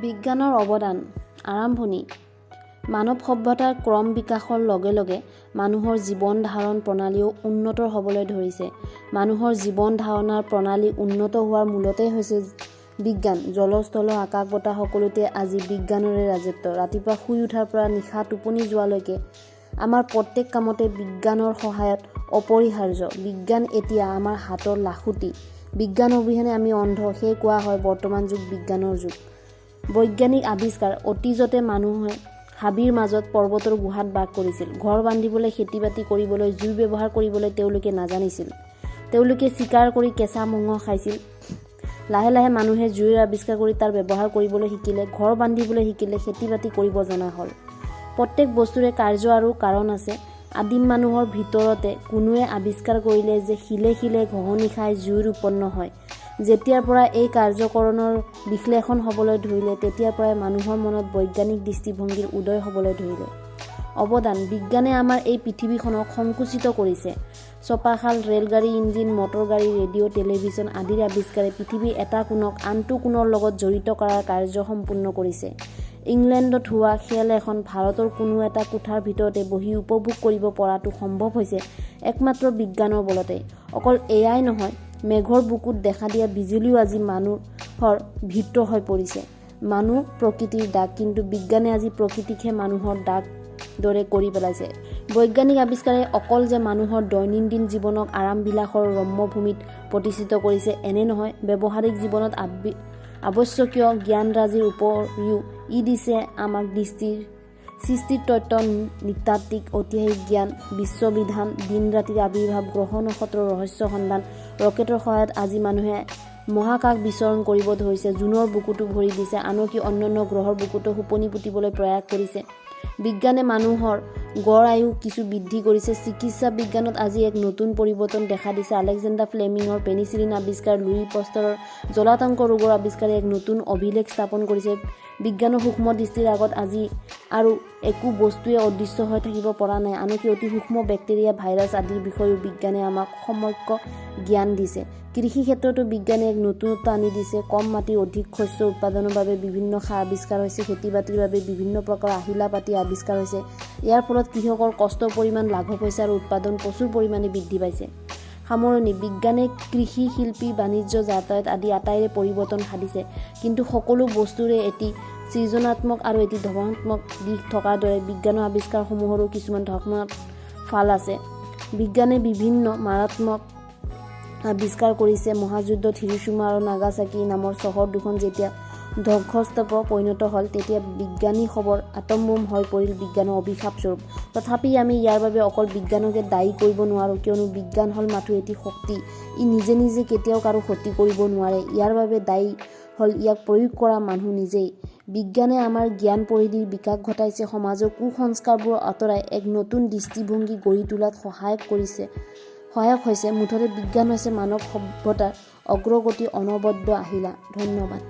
বিজ্ঞানৰ অৱদান। আৰম্ভণি। মানৱ সভ্যতাৰ ক্ৰম বিকাশৰ লগে লগে মানুহৰ জীৱন ধাৰণ প্ৰণালীও উন্নত হ'বলৈ ধৰিছে। মানুহৰ জীৱন ধাৰণাৰ প্ৰণালী উন্নত হোৱাৰ মূলতেই হৈছে বিজ্ঞান। জলস্থল, আকাশ, বতাহ সকলোতে আজি বিজ্ঞানৰে ৰাজত্ব। ৰাতিপুৱা শুই উঠাৰ পৰা নিশা টোপনি যোৱালৈকে আমাৰ প্ৰত্যেক কামতে বিজ্ঞানৰ সহায়ত অপৰিহাৰ্য। বিজ্ঞান এতিয়া আমাৰ হাতৰ লাখুটি। বিজ্ঞান অবিহনে আমি অন্ধ। সেয়ে কোৱা হয়, বৰ্তমান যুগ বিজ্ঞানৰ যুগ। বৈজ্ঞানিক আৱিষ্কাৰ। অতীজতে মানুহে হাবিৰ মাজত, পৰ্বতৰ গুহাত বাস কৰিছিল। ঘৰ বান্ধিবলৈ, খেতি বাতি কৰিবলৈ, জুই ব্যৱহাৰ কৰিবলৈ তেওঁলোকে নাজানিছিল। তেওঁলোকে চিকাৰ কৰি কেঁচা মঙহ খাইছিল। লাহে লাহে মানুহে জুইৰ আৱিষ্কাৰ কৰি তাৰ ব্যৱহাৰ কৰিবলৈ শিকিলে, ঘৰ বান্ধিবলৈ শিকিলে, খেতি বাতি কৰিব জনা হ'ল। প্ৰত্যেক বস্তুৰে কাৰ্য আৰু কাৰণ আছে। আদিম মানুহৰ ভিতৰতে কোনোৱে আৱিষ্কাৰ কৰিলে যে শিলে শিলে ঘঁহনি খাই জুইৰ উৎপন্ন হয়। যেতিয়াৰ পৰা এই কাৰ্যকৰণৰ বিশ্লেষণ হ'বলৈ ধৰিলে, তেতিয়াৰ পৰাই মানুহৰ মনত বৈজ্ঞানিক দৃষ্টিভংগীৰ উদয় হ'বলৈ ধৰিলে। অৱদান। বিজ্ঞানে আমাৰ এই পৃথিৱীখনক সংকুচিত কৰিছে। ছপাশাল, ৰেলগাড়ী ইঞ্জিন, মটৰ গাড়ী, ৰেডিঅ', টেলিভিছন আদিৰ আৱিষ্কাৰে পৃথিৱীৰ এটা কোণক আনটো কোণৰ লগত জড়িত কৰাৰ কাৰ্য সম্পূৰ্ণ কৰিছে। ইংলেণ্ডত হোৱা খেল এখন ভাৰতৰ কোনো এটা কোঠাৰ ভিতৰতে বহি উপভোগ কৰিব পৰাটো সম্ভৱ হৈছে একমাত্ৰ বিজ্ঞানৰ বলতেই। অকল এয়াই নহয়, মেঘৰ বুকুত দেখা দিয়া বিজুলীও আজি মানুহৰ ভীত হৈ পৰিছে। মানুহ প্ৰকৃতিৰ দাস, কিন্তু বিজ্ঞানে আজি প্ৰকৃতিকহে মানুহৰ দাস দৰে কৰি পেলাইছে। বৈজ্ঞানিক আৱিষ্কাৰে অকল যে মানুহৰ দৈনন্দিন জীৱনক আৰাম বিলাসৰ ৰম্যভূমিত প্ৰতিষ্ঠিত কৰিছে এনে নহয়, ব্যৱহাৰিক জীৱনত আৱশ্যকীয় জ্ঞানৰাজিৰ উপৰিও ই দিছে আমাক দৃষ্টিৰ সৃষ্টিৰ তত্ত্ব, নৃতাত্ত্বিক, ঐতিহাসিক জ্ঞান, বিশ্ববিধান, দিন ৰাতিৰ আৱিৰ্ভাৱ, গ্ৰহ নক্ষত্ৰৰ ৰহস্য সন্ধান। ৰকেটৰ সহায়ত আজি মানুহে মহাকাশ বিচৰণ কৰিব ধৰিছে, জোনৰ বুকুতো ভৰি দিছে, আনকি অন্যান্য গ্ৰহৰ বুকুতো খোপনি পুতিবলৈ প্ৰয়াস কৰিছে। বিজ্ঞানে মানুহৰ গড় আয়ুস কিছু বৃদ্ধি কৰিছে। চিকিৎসা বিজ্ঞানত আজি এক নতুন পৰিৱৰ্তন দেখা দিছে। আলেকজেণ্ডাৰ ফ্লেমিঙৰ পেনিচিলিন আৱিষ্কাৰ, লুই পষ্টৰৰ জলাতংক ৰোগৰ আৱিষ্কাৰে এক নতুন অভিলেখ স্থাপন কৰিছে। বিজ্ঞানৰ সূক্ষ্ম দৃষ্টিৰ আগত আজি আৰু একো বস্তুৱে অদৃশ্য হৈ থাকিব পৰা নাই। আনকি অতি সূক্ষ্ম বেক্টেৰিয়া, ভাইৰাছ আদিৰ বিষয়েও বিজ্ঞানে আমাক সম্যক জ্ঞান দিছে। কৃষি ক্ষেত্ৰতো বিজ্ঞানে এক নতুনত্ব আনি দিছে। কম মাটিত অধিক শস্য উৎপাদনৰ বাবে বিভিন্ন সাৰ আৱিষ্কাৰ হৈছে। খেতি বাতিৰ বাবে বিভিন্ন প্ৰকাৰৰ আহিলা পাতি আৱিষ্কাৰ হৈছে। ইয়াৰ ফলত কৃষকৰ কষ্টৰ পৰিমাণ লাঘৱ হৈছে আৰু উৎপাদন প্ৰচুৰ পৰিমাণে বৃদ্ধি পাইছে। সামৰণি। বিজ্ঞানে কৃষি, শিল্পী, বাণিজ্য, যাতায়াত আদি আটাইৰে পৰিৱৰ্তন সাধিছে। কিন্তু সকলো বস্তুৰে এটি সৃজনাত্মক আৰু এটি ধ্বংসাত্মক দিশ থকাৰ দৰে বিজ্ঞানৰ আৱিষ্কাৰসমূহৰো কিছুমান ধ্বংসাত্মক ফাল আছে। বিজ্ঞানে বিভিন্ন মাৰাত্মক আৱিষ্কাৰ কৰিছে। মহাযুদ্ধত হিৰোশ্বিমা আৰু নাগাচাকি নামৰ চহৰ দুখন যেতিয়া ধ্বংসস্তূপত পৰিণত হ'ল, তেতিয়া বিজ্ঞানীসৱৰ আটমবোম হৈ পৰিল বিজ্ঞানৰ অভিশাপস্বৰূপ। তথাপি আমি ইয়াৰ বাবে অকল বিজ্ঞানকে দায়ী কৰিব নোৱাৰোঁ, কিয়নো বিজ্ঞান হ'ল মাথোঁ এটি শক্তি। ই নিজে নিজে কেতিয়াও কাৰো ক্ষতি কৰিব নোৱাৰে। ইয়াৰ বাবে দায়ী হ'ল ইয়াক প্ৰয়োগ কৰা মানুহ নিজেই। বিজ্ঞানে আমাৰ জ্ঞান পৰিধিৰ বিকাশ ঘটাইছে, সমাজৰ কুসংস্কাৰবোৰ আঁতৰাই এক নতুন দৃষ্টিভংগী গঢ়ি তোলাত সহায়ক হৈছে। মুঠতে বিজ্ঞান হৈছে মানৱ সভ্যতাৰ অগ্ৰগতিৰ অনবদ্য আহিলা। ধন্যবাদ।